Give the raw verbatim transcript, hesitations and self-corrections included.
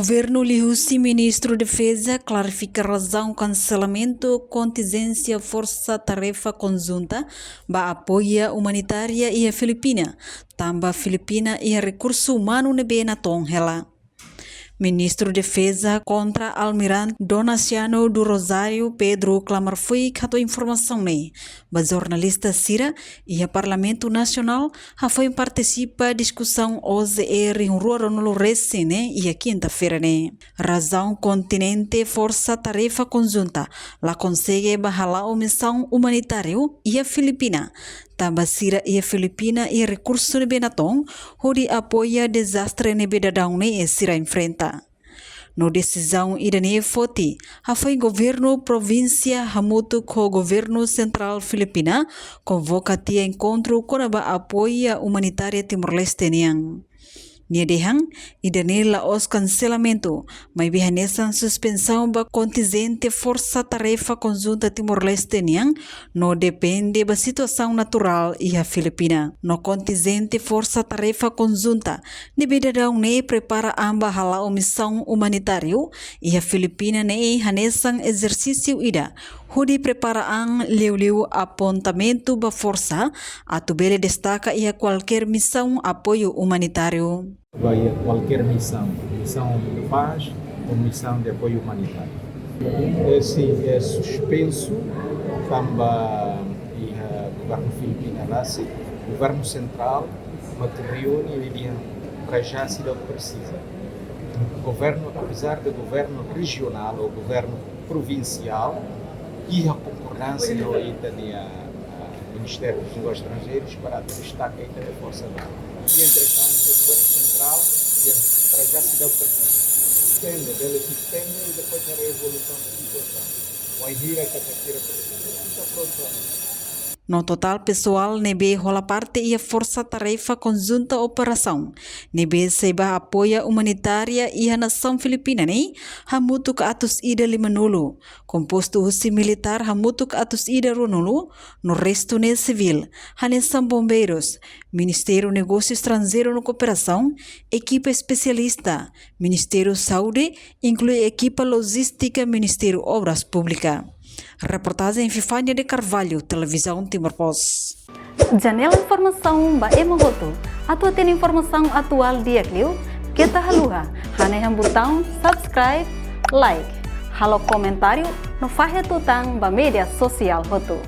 Governu liuhusi Ministru Defeza klarifika razaun kanselamentu kontinjénsia Forsa Tarefa Konjunta ba apoiu umanitáriu iha Filipina, tanba Filipina iha rekursu umanu ne'ebé natoon hela. Ministru Defeza Kontra-Almirante Donaciano do Rosário Pedro klamar fuik hato'o informasaun ne'e ba jornalista sira iha Parlamentu Nasionál, hafoin partisipa diskusaun O J E rihun rua ruanulu resin ne'e iha kinta-feira ne'e. Razaun kontinjénsia Forsa Tarefa Konjunta la konsege ba hala'o misaun umanitáriu iha Filipina, tanba sira iha Filipina iha rekursu ne'ebé natoon hodi apoiu dezastre ne'ebé daudaun ne'e sira enfrenta. No desizaun ida-ne'e foti, hafoin governu provínsia hamutuk ho governu sentrál Filipina konvoka tiha enkontru kona-ba apoiu umanitáriu Timor-Leste nian. Nia dehan, ida-ne'e la'ós kanselamentu, maibé hanesan suspensaun ba kontinjénsia Forsa Tarefa Konjunta Timor-Leste nian, no depende ba situasaun naturál iha Filipina. No kontinjénsia Forsa Tarefa Konjunta ne'ebé daudaun ne'e prepara an ba hala'o misaun umanitáriu iha Filipina ne'e hanesan ezersísiu ida hodi prepara an liuliu apontamentu ba forsa atu bele destaka iha kualkér misaun apoiu umanitáriu. Ba iha kualkér misaun, misaun de pás ou misaun de apoiu umanitáriu. É, sim, é suspensu, tanba iha governu Filipina rasik, governu sentrál mak reúne, nia dehan para já seidauk presiza. Governu, apezar de governu rejionál ou governu provinsiál, iha konkordánsia ho ita-nia, ah, Ministériu dos Negósius Estranjeirus para atu destaka ita-nia forsa da. Entretantu, governu sentrál, nia dehan para já seidauk presiza. Suspende, bele suspende i depois haree evolusaun da situasaun. Wainhira katak sira presiza, ita prontu. No totál pesoál ne'ebé hola parte iha Forsa Tarefa Konjunta Operasaun ne'ebé sei ba apoiu umanitáriu iha nasaun Filipina ne'e hamutuk atus ida limanulu, kompostu husi militár hamutuk atus ida ruanulu, no restu ne'e sivíl, hanesan bombeirus, Ministériu Negósiu Estranjeiru no Kooperasaun, ekipa espesialista, Ministériu Saúde, inklui ekipa lojístika Ministériu Obras Públikas. Reportajen Fifania de Carvalho, Televizaun Timor Post. Janela informasaun ba ema hotu. Atu hatene informasaun atuál di'ak liu, keta haluha hanehan butaun subscribe, like, halo komentáriu no fahe tutan ba média sosiál hotu.